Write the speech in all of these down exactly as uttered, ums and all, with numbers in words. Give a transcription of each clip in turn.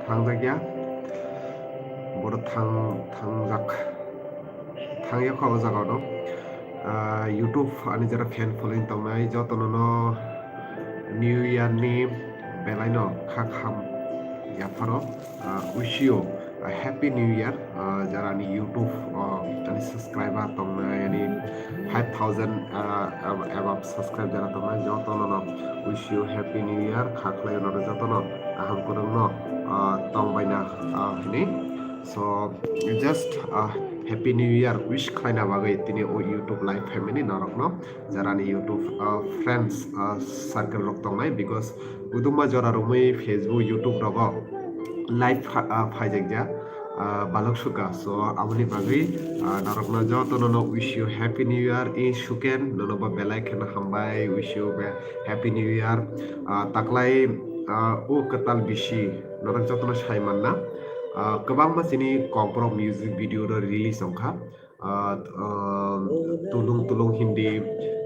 Thangjakya, boro thang thangjak thangya kho o jaga no. Ah, YouTube ani jara fan following tongnai joto no no New Year ni belai no kha kham yapharo. Ah, wish you a happy New Year. Ah, jara ani YouTube, ah, ani subscriber tongnai ani five thousand, ah, ab- above subscribe jara tongnai joto no no wish you happy New Year. Kha khlai no joto no kaham kwrwng no, ah, tong baina, ah, hini. So just, ah, happy New Year wish khlaina bagwi tini o YouTube live family norok no jara ani YouTube, ah, friends, ah, circle rok tongnai because kuduma jora romwi Facebook YouTube rogo live pha- ah, phaijakya, ah, balok suka. So aboni bagwi, ah, norokno jotono no wish you happy New Year. I suken nono bo belai kheno hambai, wish you be happy New Year. Ah, taklai, ah, o kwtal bisi norok jotono sai manna. Ah, kwbangma chini kokborok music video rok release wngkha. Ah, ah, tulung tulung hindi,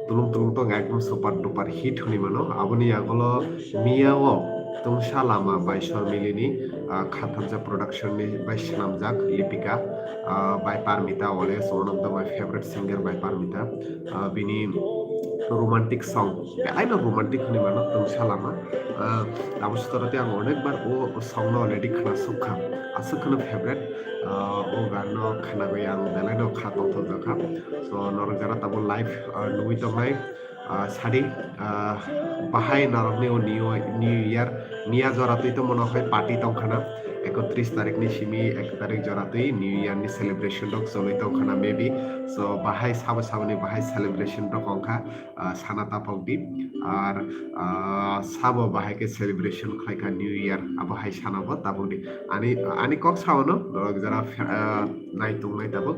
tulung tulung to ekdom super duper hit hwnwi mano. Aboni yagulo miya o Tungsa Lama bai Sormili ni, ah, Khathamsa production ni bai swnamjak Lipika, ah, bai Parmita, always one of the my favorite singer bai Parmita. Ah, bini romantic song, belai no romantic hwnwi mano Tungsa Lama. Ah, abo sitoro te ang onek bar o song no already khna sukha, aswk kheno favorite. Ah, o gan no khnagwi ang belai no kha tongthokjak kha. So norok jara tabuk live, ah, nugwi tongnai, ah, sadi, ah, bahai norokni o new, new year miya jora twi tongmano hai party tongkhana, ekotris tarik ni simi ek tarik jora twi new year ni celebration rok choli tongkhana maybe. So bahai sabo saboni bahai celebration rok wngkha, ah, sana tapok di. Ar, ah, sabo bahai khe celebration khlai kha New Year, abo hai sana bo tapok di. Ani, ani kok sao no, norok jara, ah, nai tongnai tabuk.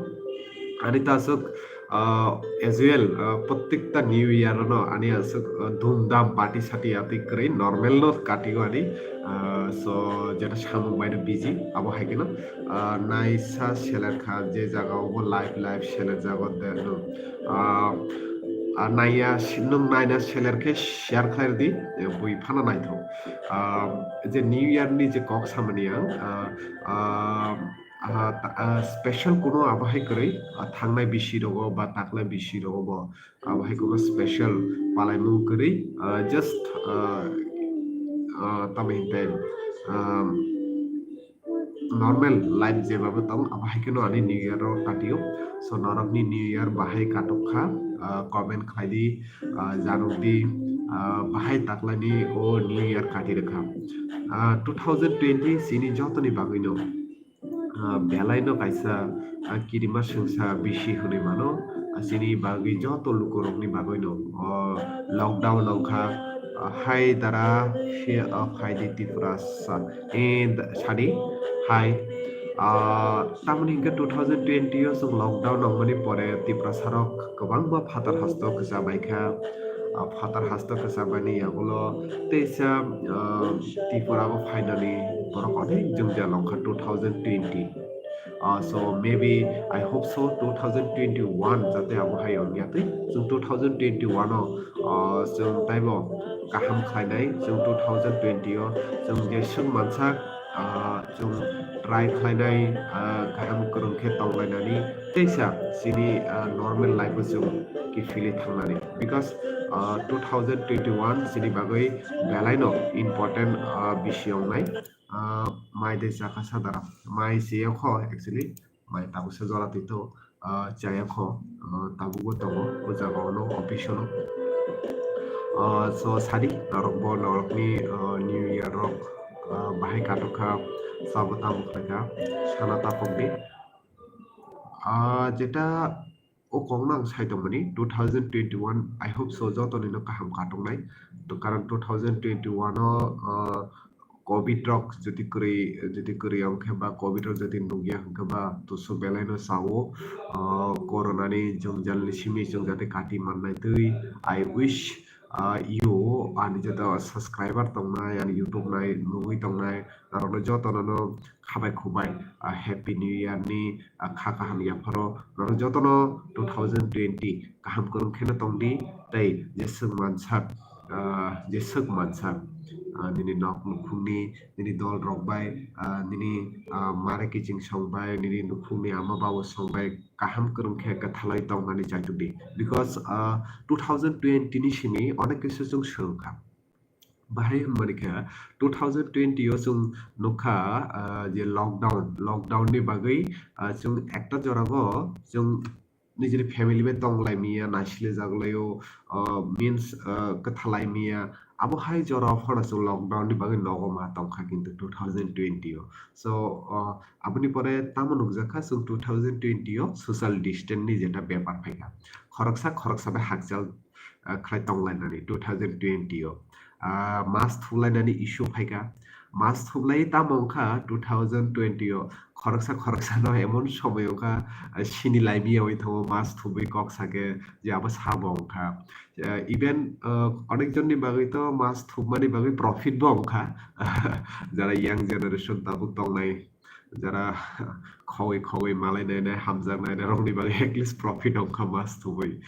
Ani ta aswk, ah, as well, ah, prottekta New Year no ani aswk, ah, dhumdham party sati atwi kwrwi normal no katio ani. Ah, so jeta samung bai no busy, abo hai khe no, ah, naisa seler kha je jaga o bo live live seler jago de no. Ah, ah, naiya si-, nwng naina seler khe share khlai rwdi, eh, bui phano naithok. Ah, je New Year ni je kok samani ang, ah, ah, ah, ta-, ah, special kuno abo hai kwrwi, ah, thangnai bisi rogo ba taklai bisi rogo bo abo hai kuno special palaimung kwrwi, ah, just, ah, ah, tamo hinte, ah, normal life jebabo tong, abo hai kheno ani New Year o katio. So norokni New Year bahai katok kha, ah, comment khlai di, ah, janok di, ah, bahai taklaini o New Year kati rwkha. Ah, two thousand twenty chini jotoni bagwino, ah, belai no kaisa, ah, kirima swngsa bisi hwnwi mano, ah, chini bagwi joto lukurokni bagwino, o lockdown wngkha, ah, hai dara, fear of hai di Tiprasa. And sadi hai, ah, tamoni hingke two thousand twenty o chwng lockdown nangmani pore Tiprasa rok kwbangma phatar hasto kwchabaikha. Ah, phatar hasto kwchabani yagulo teisa, ah, Tripura o phainani borok onek jwngjal wngkha two thousand twenty. Ah, so maybe I hope so two thousand twenty-one jate abo hai wngya twi. Chwng two thousand twenty-one o, ah, chwng taibo kaham khlainai, chwng two thousand twenty o chwng jeswk mansak, ah, chwng try khlainai, ah, kaham kwrwng khe tonglainani teisa chini, ah, normal life o chwng kiphilwi thangnani. Because, ah, two thousand twenty-one chini bagwi belaino important, ah, bisi wngnai. Ah, mai de chakha sadara. Mai cheyakho actually. Mai tabuksa jora twi to, ah, chayakho, ah, tabukbo tongo o jaga ono office ono. Ah, so sadi norokbo norokni, ah, New Year rok, ah, bahai katok kha, sabo tabuk khlai kha, sana tapok di. Ah, jeta o kokno ang sai tongmani two thousand twenty-one, I hope so jotonino kaham katoknai. To karon two thousand twenty-one o, ah, covid rok jodi kwrwi, jodi kwrwi wngkhe ba covid rok jodi nukya hwnkhe ba toso belaino sao, ah, corona ni jwngjal ni simi chwng jate kati mannai twi. I wish, ah, you ani joto subscriber tongnai, ani YouTube nai nugwi tongnai, norokno jotono no khabai khubai, ah, Happy New Year ni, ah, kha kaham yapharo norok jotono two thousand twenty kaham kwrwng kheno tongdi tei jeswk mansak, ah, jeswk mansak, ah, nini nok nukhungni, nini dol rok bai, ah, nini, ah, mare kiching song bai, nini nukhungni ama babu song bai kaham kwrwng khe kwthalai tongmani chaitokdi. Because, ah, two thousand twenty ni simi onek kisa chwng swrwngkha. Bahai hwnmani khe two thousand twenty o chwng nukha, ah, je lockdown, lockdown ni bagwi, ah, chwng ekta jorao chwng nijini family bai tonglaimiya, naisilijaklaio, ah, means, ah, kwthalaimiya. Abo hai jorao phano chwng lockdown ni bagwi nogo ma tongkha kintu two thousand twenty o. So, ah, aboni pore tamo nukjakha chwng two thousand twenty o social distance ni jeta bepar phaikha. Khoroksa khoroksa bai hakchal, ah, khlai tonglainani two thousand twenty o. Ah, mask thublainani issue phaikha. Mask thublai tamo wngkha two thousand twenty o. Khoroksa khoroksano emon somoi wngkha, ah, sini laimiyawi thango mask thubwi kok sake je abo sabo wngkha. Ah, even, ah, onek jonni bagwi to mask thubmani bagwi profit bo wngkha. Jara young generation tabuk tongnai, jara khogwi khogwi malai nainai, hamjak nainai rokni bagwi at least profit wngkha mask thubwi.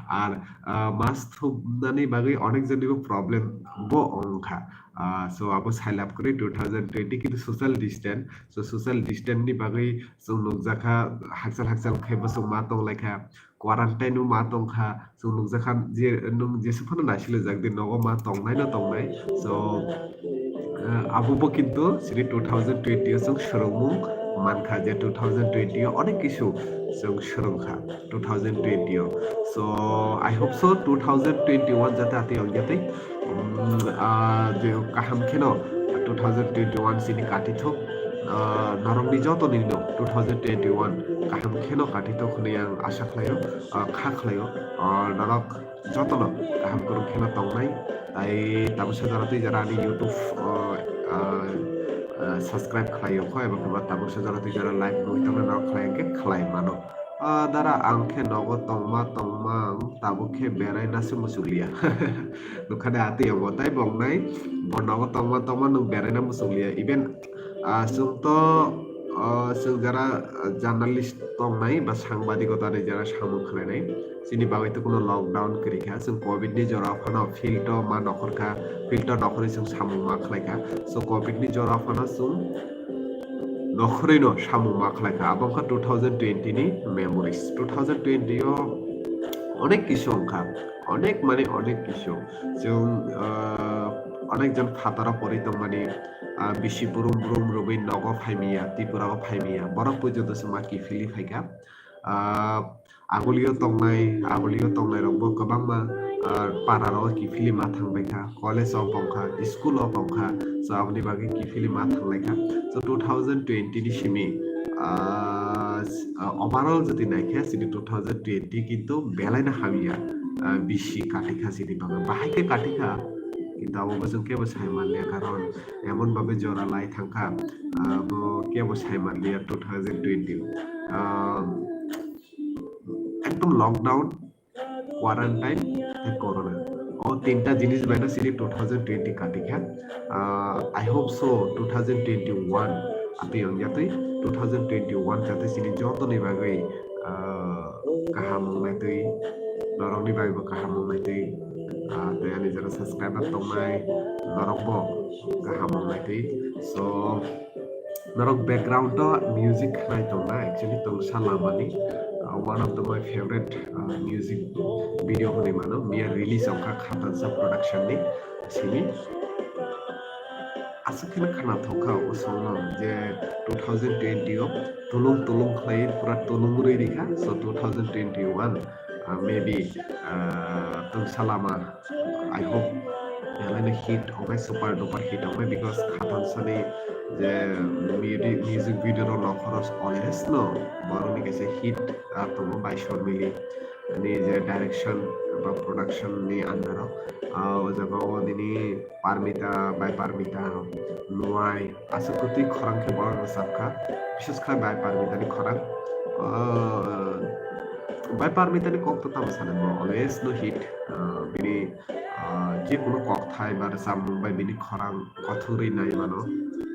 Ar, ah, mask thubnani bagwi onek jonibo problem bo wngkha. Ah, so abo sailab kwrwi two thousand twenty kintu social distance. So social distance ni bagwi chwng nukjakha, hakchal hakchal khe bwswk ma tonglaikha, quarantine o ma tongkha, chwng nukjakha je nwng jesuk phano naisilijakdi nogo ma tongnaino tongnai. So, ah, abobo kintu chini two thousand twenty o chwng swrwngmung mankha je two thousand twenty o onek kisu chwng swrwngkha two thousand twenty o. So, I hope so two thousand twenty-one jate atwi ongya twi, um, ah, je kaham kheno two thousand twenty-one chini katithok, ah, norokni jotonino two thousand twenty-one kaham kheno katithok hwnwi ang asa khlaio, ah, kha khlaio, ah, norok jotono kaham kwrwng kheno tongnai. Tai tabuksa jora twi jora ani YouTube, ah, ah, ah, subscribe khlaio kho, eba khe ba tabuksa jora twi jora like nugwi tongna norok khlai hwnkhe khlai mano. Ah, dara ang khe nogo tongma tongma ang tabuk khe berai nase muchukliya. Nukha de atwi abo tai bo wngnai, bo nogo tongma tongma nwng berai na muchukliya. Even, ah, chwng to, ah, chwng jara, ah, journalist tongnai ba sangbadigota ni jara samung khlainai, chini bagwi to kuno lockdown kwrwi kha. Chwng covid ni jora phano field o ma nokhor kha, field o nokhorwi chwng samung ma khlai kha. So covid ni jora phano chwng nokhorwi no samung ma khlai kha. Abo wngkha two thousand twenty ni memories. Two thousand twenty o onek kisu wngkha, onek mane onek kisu. Chwng, ah, onek jon phataro pori tongmani, ah, bisi brum brum rwgwi nogo phaimiya, Tripura o phaimiya. Borok puijoto se ma kiphilwi phaikha. Ah, agulio tongnai, agulio tongnai rokbo kwbangma, ah, para rogo kiphilwi ma thangbaikha, college o bongkha, school o bongkha, so aboni bagwi kiphilwi ma thanglaikha. So two thousand twenty ni simi, ah, s-, ah, overall jodi naikhe chini two thousand twenty kintu belaino hamya, ah, bisi katikha chini bagwi, bahai khe katikha, kintu abo bo chwng kebo sai manliya, karon emon babe jora lai thangkha, ah, bo kebo sai manliya two thousand twenty. Ah, ekdom lockdown, quarantine, tei corona. O tinta jinis bai no chini two thousand twenty katikha. Ah, I hope so two thousand twenty-one atwi ongya twi two thousand twenty-one jate chini jotoni bagwi, ah, kaham wngnai twi, norokni bagwi bo kaham wngnai twi, ah, tei ani jora subscriber tongnai norokbo kaham wngnai twi. So, norok background o music khnai tongna, actually tongsa lamani, uh, one of the my favorite, uh, music video hwnwi mano, miya release wngkha Khatansa production ni simi. Aswk kheno khna thok kha o song no je two thousand twenty o tulung tulung khlai pura tulung rwi rikha, so two thousand twenty-one, uh, maybe, uh, tongsa lama I hope belai no hit ongkha, super duper hit ongkha, because Khatansa ni je midi-, music video rok nokhoro always no borok ni kaisa hit, ah, tongo Baisor Mili ni je direction ba production ni under o, ah, o jaga o nini Parmita, bai Parmita, Nuai, aswk kwtwi khorang khe borok rwchapkha, bises khe bai Parmita ni khorang, ah, bai Parmita ni kok to tamo sanai bo always no hit, ah, bini, ah, je kono kokthai ba rwchapmung bai bini khorang kothorwi nai mano.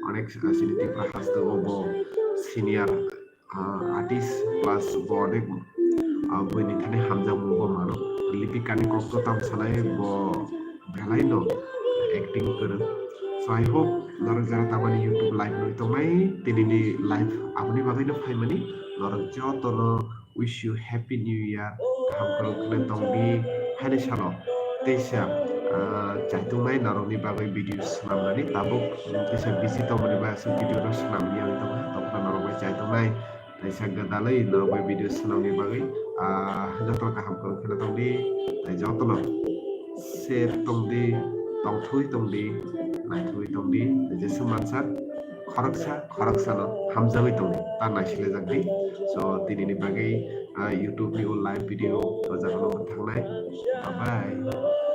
Onek, ah, chini Tripura haste o bo senior, ah, artist plus bo onek, ah, buini thani hamjakmung bo mano. Lipika ni kok to tamo sanai bo belai no acting kwrwng. So I hope norok jara tamani YouTube live nugwi tongnai, tinini live aboni bagwino phaimani norok jotono wish you happy new year, kaham kwrwng kheno tongdi haini salo. Teisa, ah, chaitungnai norokni bagwi video swnamnani tabuk, um, teisa busy tongmani bai aswk video no swnamya wngwi tongkha, tongkha norok bai chaitungnai. Teisa gwdalwi norok bai video swnamni bagwi, ah, jotono kaham kwrwng kheno tongdi, tei jotono safe tongdi, tongthwi tongdi, naithwi tongdi, tei jeswk mansa khoroksa khoroksano hamjagwi tongdi, ta naisilajakdi. So, tinini bagwi, ah, YouTube ni o live video o jaga no thangnai. Bye bye.